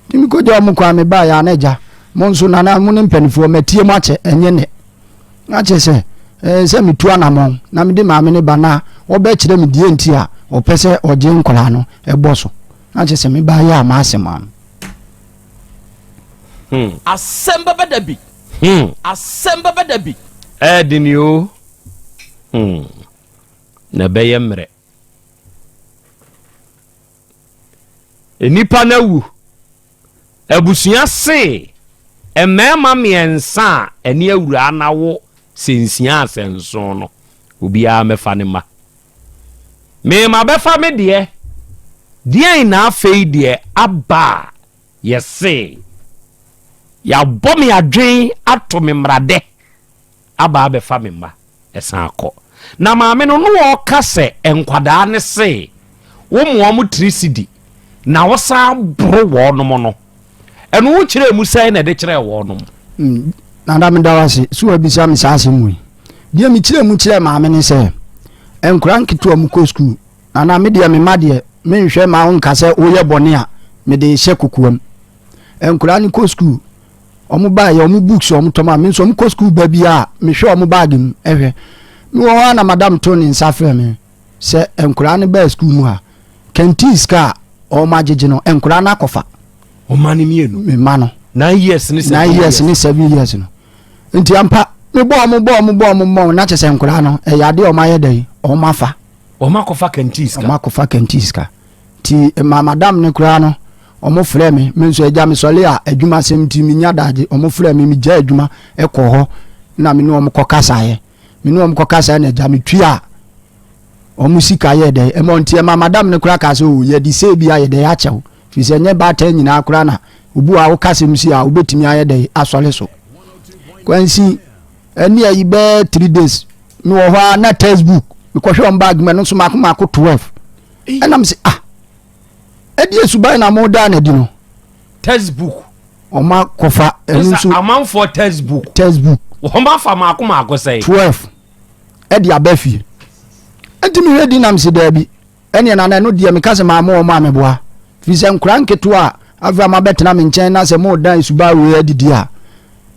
Nti mekɔgyaa wɔn kwan mebaeɛ a na agya mo nso nana mo ne mpanimfoɔ matie mo akyɛ ɛnyɛ nnɛ na kyerɛ sɛ sɛ metu anammɔn na mede maame ne ba na wɔbɛkyerɛ me deɛ nti a ɔpɛ sɛ ɔgye nkwadaa no ɛbɔ so na kyerɛ sɛ mebaeɛ a m'asɛm ano. Asɛm bɛba da bi. Asɛm bɛba da bi. Ɛɛdene o. Na ɛbɛyɛ mmerɛ. Nnipa no awu. Abusua se mmarima mmiɛnsa a ɛne awuraa no awo sɛ nsia a sɛ nson no, obiara mmɛfa ne mma. Me mabɛfa me deɛ. Deɛn na afei deɛ aba a yɛse yɛabɔ me adwen ato me mmaradɛ aba abɛfa me mma ɛsan akɔ. Na maame no no ɔka sɛ nkwadaa ne se wo mmoa mo tiri sidi na wosan boro wɔnom no. Ɛno wo kyerɛ mu sɛn na ɛde kyerɛɛ wɔnom? Nana meda wo ase so wabisa me saa asɛm wei. Deɛ mekyerɛ mu kyerɛ maame ne sɛ nkwadaa nketewa mu kɔ sukuu. Nana me deɛ me ma deɛ menhwɛ ma wo nka sɛ woyɛ bɔne a mede hyɛ kokoam. Nkwadaa no kɔ sukuu wɔn baayɛ wɔn books wɔn tɔm a me nso wɔn kɔ sukuu ba bi a mehwɛ wɔn baage mu ɛhwɛ. Me wɔ hɔ a na madam to ne nsa frɛ me sɛ nkwadaa no baa sukuu mu ha canteen sika a wɔn agyegye no nkwadaa no akɔfa. Ɔma no mmienu. Me ma no. 9 years ne 7 9 years ne 7 years no. Nti ampa me bɔ ɔmo bɔ ɔmo bɔ ɔmo bɔ ɔmo na kyerɛ sɛ nkwadaa no ɛyɛ adeɛ ɔmo ayɛ dɛ ɔmo afa. Ɔmo akɔfa canteen sika. Ɔmo akɔfa canteen sika. Nti ma madam ne koraa no ɔmo frɛ me, me nso agya me sɔle a adwuma sɛm nti me nya daagye ɔmo frɛ me, me gya adwuma ɛkɔ hɔ na me ne ɔmo kɔ kasaeɛ. Me ne ɔmo kɔ kasaeɛ na agya me tua ɔmo sika yɛ dɛ ɛmɔ. Nti ɛma madam ne koraa kaa sɛ o yɛde sɛ bi ayɛ dɛ akyɛw firi sɛ nyɛ baatan nyinaa koraa na obu a woka sɛm si a wobɛtumi ayɛ dɛ asɔre so kwansi ɛne ayi bɛɛ 3 days mewɔ hɔ a na textbook. Mekɔhwɛ wɔn bag mu, ɛno nso maako maako 12. Ɛna mese ah, ɛdeɛ suban na mo daa n'adi no. Textbook. Wɔn akɔfa ɛno nso. Amanfoɔ textbook. Textbook. Wɔn afa maako maako sɛn. 12 ɛde aba fie. Nti mehwɛ di nam se daabi. Ɛneɛ nana ɛno deɛ meka sɛ maa mo wɔn a meboa. Firi sɛ nkora nketewa a afei a moabɛtena me nkyɛn na sɛ modan suban wei adidi a.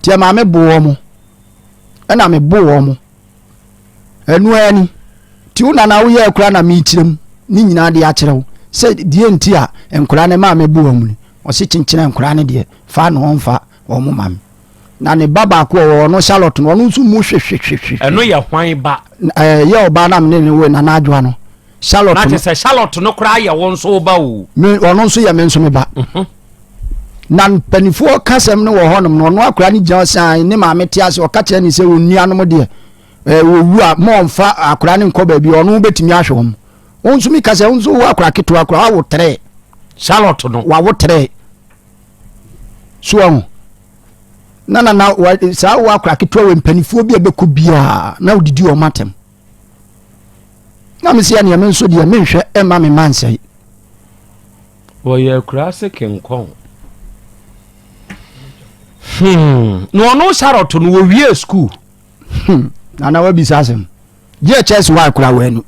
Nti ɛmaa me bo wɔn. Ɛna me bo wɔn. Ɛno ara ni. Nti wo nana woyɛɛ koraa na mekyerɛ mu ne nyinaa de akyerɛ wo sɛ deɛ nti a nkwadaa no maa mebu wɔn ni. Ɔse kyenkyena nkwadaa no deɛ fa na ɔmfa wɔn ma me. Na ne ba baako a ɔwɔ ɔno Charlotte no ɔno nso mu hwehwehwehwe. Ɛno yɛ hwan ba? Ɛɛ yɛ ɔbaa na mene ne wo Nana Adwoa no. Charlotte no. Na kyerɛ sɛ Charlotte no koraa yɛ wo nso wo ba o. Me ɔno nso yɛ me nso me ba. Mhm. Na mpanimfoɔ kasɛm no wɔ hɔnom no ɔno akwadaa no gyina ɔsan ne maame te ase ɔka kyerɛ ne sɛ wɔn nuanom deɛ ɛɛ wɔwu a ma ɔmfa akwadaa no nkɔ baabi ɔno bɛtumi ahwɛ wɔn. Wɔn nso mi ka sɛ wɔn nso wɔ akwadaa ketewa koraa wawo trɛ. Charlotte no. Wawo trɛ. So ɔho na na na wa saa wɔ akwadaa ketewa wɔ mpanimfoɔ bi a bɛkɔ biara na odidi wɔn atɛm. Na me sɛ ɛneɛ me nso deɛ menhwɛ ɛma me ma nsɛe. Wɔyɛ akuraase kenkɔn. Hmm. Na ɔno Charlotte no wɔwie sukuu. Hmm. Nana wabisa asɛm. GHS one kora wɔ anu.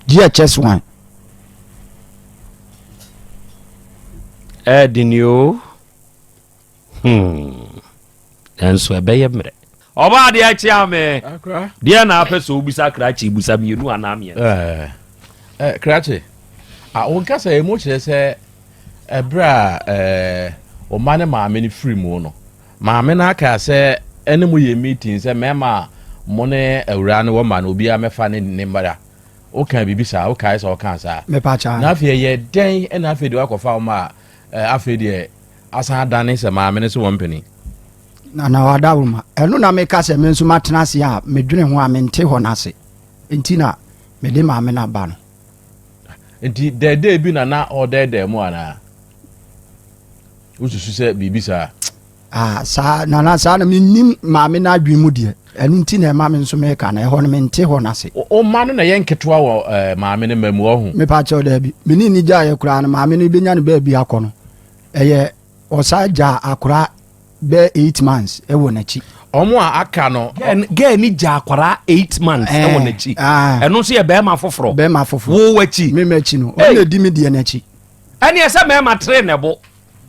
GHS one. Ɛɛdini o. Hmm. Nanso ɛbɛyɛ mmerɛ. Ɔbaa adeɛ akye ame. Deɛ na apɛ sɛ wobisa krakye busa mmienu anaa mmiɛnsa. Eh, eh, krakye, a wo nkasa yi mu kyerɛ sɛ ɛberɛ a eh, ɔma ne maame no firi mu no, maame no aka sɛ ɛne mo yɛ meeting sɛ mmarima a mo ne awuraa no wɔ ma no obiara mɛfa ne ne mmara. Woka biribi saa, wokae sɛ ɔkaa saa. Na afei ɛyɛ dɛn ɛna afei deɛ wakɔfa wo ma a eh, afei deɛ asan adane sɛ maame no sɛ wɔmpene. Na na wadawoma ɛno na meka sɛ me nso matena ase a medwene ho a mente hɔ no ase nti na mede maame no aba no. Nti dɛɛdɛɛ bi na na ɔdɛɛdɛɛ mu anaa? Wosusu sɛ biribi saa? Ah, saa nana saa na mennim maame no adwene mu deɛ ɛno nti na ɛma me nso meka no ɛhɔ no mente hɔ no ase. Wo mma no na ɛyɛ nketewa wɔ eh, maame no mma mu ɔho? Mepa kyɛw daabi mene ni gyaeɛ koraa no maame no bɛnya no baabi akɔ no ɛyɛ ɔsa gyaa akora bɛɛ 8 months ɛwɔ n'akyi. Ɔmo a aka no. Gɛɛ ni gya akwara 8 months ɛwɔ n'akyi. Ɛno nso yɛ bɛrima foforɔ. Bɛrima foforɔ. Wo w'akyi. Me m'akyi no. Ɔno na edi me deɛ n'akyi. Ɛne ɛsɛ mɛrima tere na ɛbo.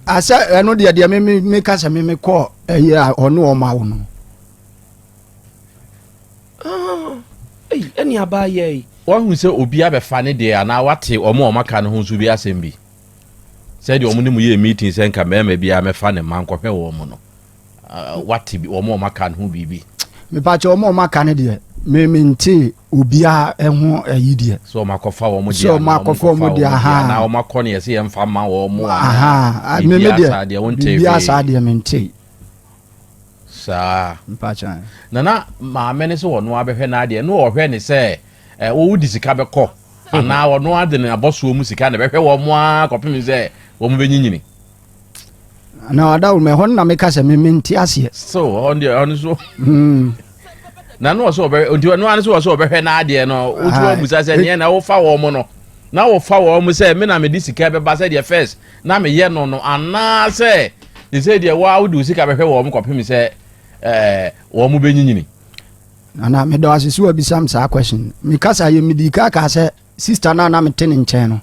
Asɛ ɛno deɛ deɛ me me me ka sɛ me me kɔ ɛyɛ a ɔne ɔmo awo no. Ɛyi ɛne abaa yɛ yi. Wahu sɛ obi abɛfa ne deɛ anaa wate ɔmo a ɔmo aka no ho nso bi asɛm bi. Sɛdeɛ wɔn ne mo yɛɛ meeting sɛ nka mmarima biara mɛfa ne mma nkɔhwɛ wɔn no, wate wɔn a wɔaka no ho biribi? Mepakyɛ wɔn a wɔaka no deɛ, me mente obiara ho ayi deɛ. Sɛ wɔn akɔfa wɔn deɛ anaa wɔn akɔfa wɔn deɛ anaa wɔn akɔ ne yɛsɛ yɛn fa ma wɔn anaa biribiara saa deɛ wɔn ntee hwee. Biribiara saa deɛ mente. Saa. Mpakyɛ. Na na maame no sɛ wɔn abɛhwɛ n'adeɛ na ɔhwɛ ne sɛ ɛ wɔwɔ di sika bɛkɔ. Anaa ɔno ara de ne abɔsoɔ mu sika na ɛbɛhwɛ wɔn ara kɔpem sɛ wɔn bɛnyinyini. Na ɔdaworo ɛhɔ no na meka sɛ me mente aseɛ. So ɔno deɛ ɔno so. Na no ɔsɛ ɔbɛhwɛ nti ɔno ara sɛ ɔsɛ ɔbɛhwɛ n'adeɛ no wotu wɔn musa sɛ neɛ na wofa wɔn no na wofa wɔn sɛ me na mede sika bɛba sɛ deɛ first na meyɛ no no anaasɛ te sɛ deɛ waa wode wo sika bɛhwɛ wɔn kɔpem sɛ ɛɛ wɔn bɛnyinyini. Nana meda wo ase sɛ wabisa me saa question. Me kasa yɛ medi ka kaa sɛ sister no a na mete ne nkyɛn no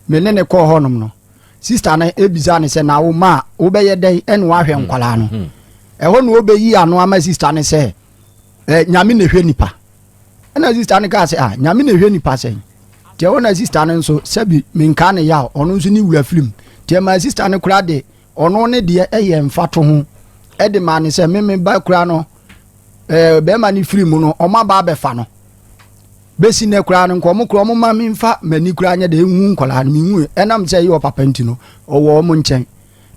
me ne ne kɔɔ hɔnom no sister no ebisa ne sɛ na wo ma a wobɛyɛ dɛn ɛne wahwɛ hmm. nkwadaa no hmm. ɛhɔ na wobɛyi ano ama sister no sɛ ɛ nyame na ehwɛ nipa ɛna sister no kaa sɛ ah nyame na ehwɛ nipa sɛn tiɛ hɔ na sister no nso sɛbi menka ne yaw ɔno nso ne wura firim tiɛ ma sister no koraa de ɔno ne deɛ ɛyɛ mfatoho ɛde maa ne sɛ meme ba koraa no ɛɛ bɛrima no firi mu no ɔmo aba abɛfa no bɛsi nnɛ koraa no nka ɔmo koraa ɔmo ma memfa m'ani koraa nyɛ dɛ ehu nkwadaa no mehu ɛnam sɛ ɛyɛ ɔpapa nti no ɔwɔ ɔmo nkyɛn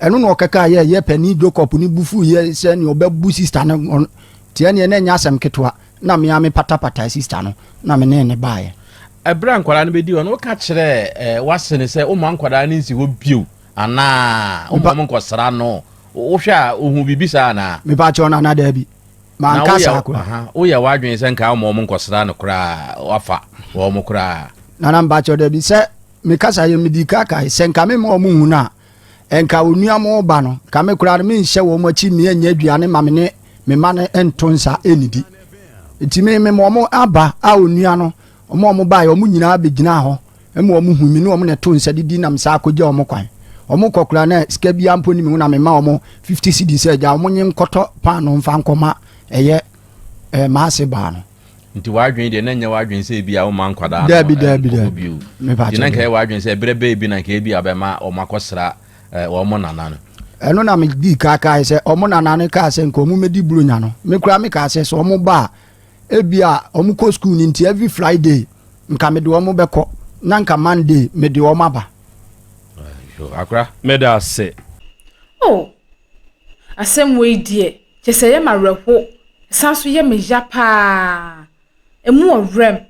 ɛno na ɔkɛka yɛ yɛ panin Jacob ne bufu yɛ sɛ nea ɔbɛbu sista no ɔno tiɛ neɛ na ɛnyɛ asɛm ketewa na mea me patapata sista no na me ne ne baeɛ. Ɛberɛ a nkwadaa no bɛdi hɔ no woka kyerɛɛ eh, w'ase no sɛ womma nkwadaa no nsi hɔ bio anaa womma wɔn nkɔsra no wohwɛ a wohu biribi saa anaa? Mepa kyɛw no anaa daabi? Manka saa koraa. Woyɛ w'adwene sɛ nka woma wɔn nkɔsra no koraa, wafa wɔn koraa. Nana mpakyɛw dabi sɛ mekasa yɛ medi ka kae sɛ nka mema wɔn hu no a nka onua mo ba no nka me koraa no menhyɛ wɔn akyi mmea nyɛ aduane ma me ne me mma no nto nsa nnidi. Nti me mema wɔn aba a onua no wɔn a wɔn baeɛ wɔn nyinaa bɛgyinaa hɔ ma wɔn hu me ne wɔn na ɛto nsa didi na mesan akɔgya wɔn kwan. Wɔn kɔ koraa na sika biara mpo ni me ho na mema wɔn 50 cedis sɛ agya wɔn nye nkɔtɔ paano mfa nkɔma ɛyɛ ɛɛ maase baa no. Nti w'adwene deɛ na nyɛ w'adwene sɛ ebi a woma nkwadaa no Daabi daabi daabi. bio. Nti na nka ɛyɛ w'adwene sɛ ɛberɛ bɛɛ bi na nka ebi a bɛma wɔn akɔsra wɔn nana no. Ɛno na medii kaa kae sɛ wɔn nana no kaa sɛ nka wɔn mmɛdi buronya no. Me koraa mekaa sɛ sɛ wɔn ba a ebi a wɔn kɔ sukuu no nti every Friday nka mede wɔn bɛkɔ na nka Monday mede wɔn aba. Akora. Meda ase. Oh! Asɛm wei deɛ, kyerɛ sɛ ɛyɛ me awerɛho, ɛsan nso yɛ me ya paa. Ɛmu ɔwerɛm.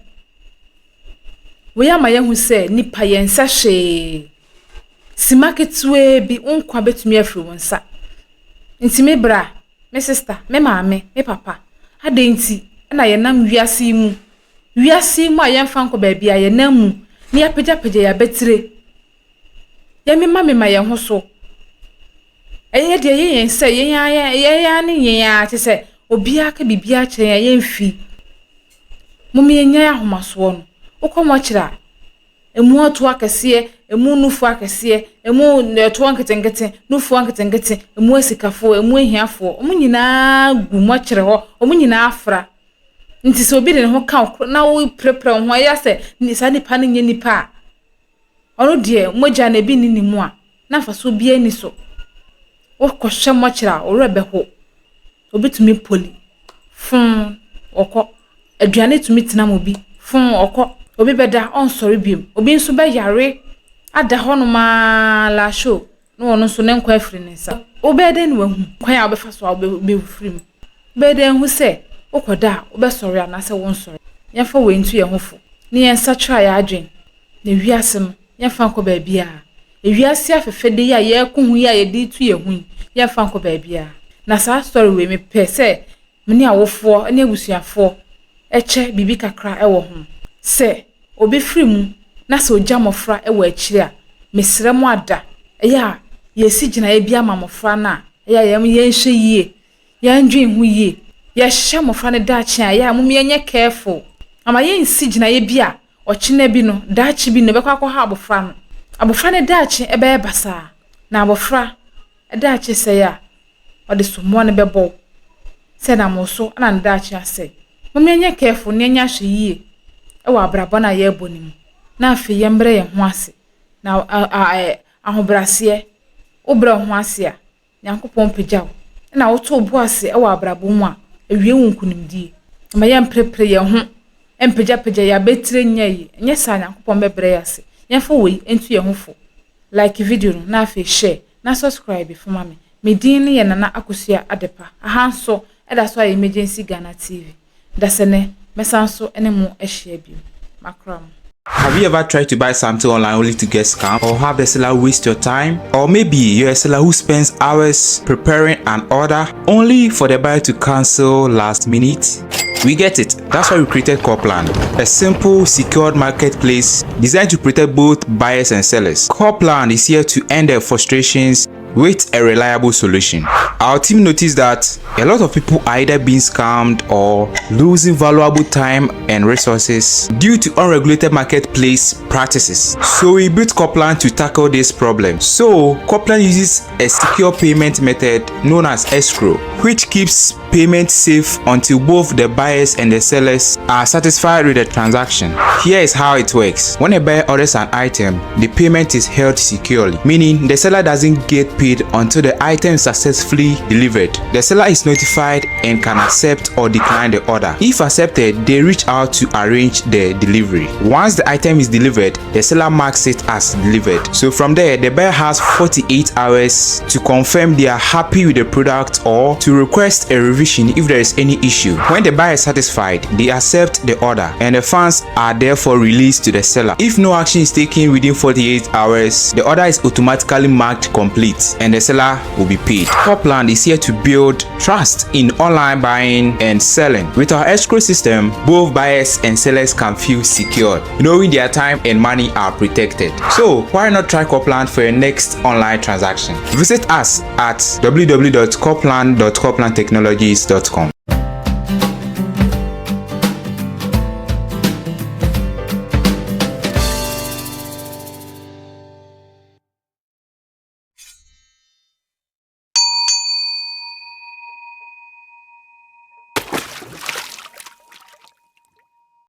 Wei ama yɛahu sɛ nnipa yɛnsɛ hwee. Simma ketewaa bi, wo nkwa bɛtumi afiri wo nsa. Nti me bra, me sista, me maame, me papa, adɛn nti na yɛnam wiase yi mu, wiase yi mu a yɛmfa nkɔ baabi a yɛnam mu na yɛapagyapagya yɛn abatire, yɛmemamema yɛn ho so. Ɛyɛ deɛ ɛyɛ yɛn sɛ yɛn ara yɛn ara ne yɛn ara kyerɛ sɛ obiara ka biribiara kyerɛ yɛn a yɛmfi. Mom yɛnnyae ahomasoɔ no. Wokɔ mɔkyerɛ a, ɛmu atoɔ akɛseɛ, ɛmu nufoɔ akɛseɛ, ɛmu ɛtoɔ nketenkete, nufoɔ nketenkete, ɛmu asikafoɔ, ɛmu ahiafoɔ, wɔn nyinaa gu mɔkyerɛ hɔ, wɔn nyinaa afra. Nti sɛ obi de ne ho ka wo na woprɛprɛ wo ho a, ɛyɛ sɛ saa nipa no nyɛ nipa a, Ɔno deɛ, mogya no ebi nni ne mu a, na mfasoɔ biara nni so. Wokɔhyɛ mɔkyerɛ a, wo werɛ bɛho. Obi tumi poli, fon, ɔkɔ. Aduane tumi tena mu bi, fon, ɔkɔ. Obi bɛda, ɔnsɔre bio. Obi nso bɛyare ada hɔnom ara last show na ɔno nso ne nkwa afiri ne nsa. Wobɛyɛ dɛn na woahu kwan a wobɛfa so a wobɛfiri mu? Wobɛyɛ dɛn ahu sɛ wokɔda a wobɛsɔre anaasɛ wonsɔre? Yɛmfa wei nto yɛn ho fo na yɛnsakyera yɛn adwene Na wiase no, yɛmfa nkɔ baabiara. Ewiase afɛfɛde yi a yɛreko ho yi a yɛde retu yɛn ho yi, yɛmfa nkɔ baabiara. Na saa story wei, mepɛ sɛ me ne awofoɔ ne abusuafoɔ kyɛ biribi kakra wɔ ho. Sɛ obi firi mu na sɛ ɔgya mmɔfra wɔ akyire a, mesrɛ mo ada, ɛyɛ a yɛsi gyinaeɛ bi ama mmɔfra no a, ɛyɛ a yɛnhwɛ yie, yɛndwen ho yie. Yɛhyehyɛ mmɔfra no daakye a, ɛyɛ a mom yɛnyɛ careful. Ama yɛnsi gyinaeɛ bi a Ɔkyena bi no, daakye bi no, ɛbɛkɔ akɔha abofra no. Abofra no daakye bɛyɛ basaa. Na abofra daakye sɛe a, ɔde sommɔ no bɛbɔ wo sɛ nam wo so na ne daakye asɛe. Mom yɛnyɛ careful na yɛnyɛ ahwɛyie wɔ abrabɔ no a yɛrebɔ no mu, na afei yɛmbrɛ yɛn ho ase. Na ahobrɛaseɛ, wobrɛ wo ho ase a, Nyankopɔn pagya wo na woto wo bo ase wɔ abrabɔ mu a, ewie wo nkunimdie. Mma yɛmprepre yɛn ho mpagyapagya yɛn abatire nyɛ yie, ɛnyɛ saa a Nyankopɔn bɛbrɛ yɛn ase. Yɛmfa wei nto yɛn ho fo. Like video no na afei share na subscribe fo ma me. Me din no yɛ Nana Akosua Adepa. Aha nso ɛda so ayɛ Emergency Ghana TV. Dasɛnɛ mɛsan so ne mo ahyia bio. Makra mo. Have you ever tried to buy something online only to get scammed or have the seller waste your time? Or maybe you're a seller who spends hours preparing an order only for the buyer to cancel last minute? We get it. That's why we created Corplan, a simple, secured marketplace designed to protect both buyers and sellers. Corplan is here to end their frustrations with a reliable solution. Our team noticed that a lot of people are either being scammed or losing valuable time and resources due to unregulated marketplace practices. So we built Corplan to tackle this problem. So Corplan uses a secure payment method known as escrow, which keeps payment safe until both the buyers and the sellers are satisfied with the transaction. Here is how it works. When a buyer orders an item, the payment is held securely, meaning the seller doesn't get paid until the item is successfully delivered. The seller is notified and can accept or decline the order. If accepted, they reach out to arrange the delivery. Once the item is delivered, the seller marks it as delivered. So from there, the buyer has 48 hours to confirm they are happy with the product or to request a revision if there is any issue. When the buyer is satisfied, they accept the order and the funds are therefore released to the seller. If no action is taken within 48 hours, the order is automatically marked complete. receipt and the seller will be paid. Copland is here to build trust in online buying and selling. With our escrow system, both buyers and sellers can feel secured, knowing their time and money are protected. So, why not try Copland for your next online transaction? Visit us at www.copland.coplandtechnologies.com.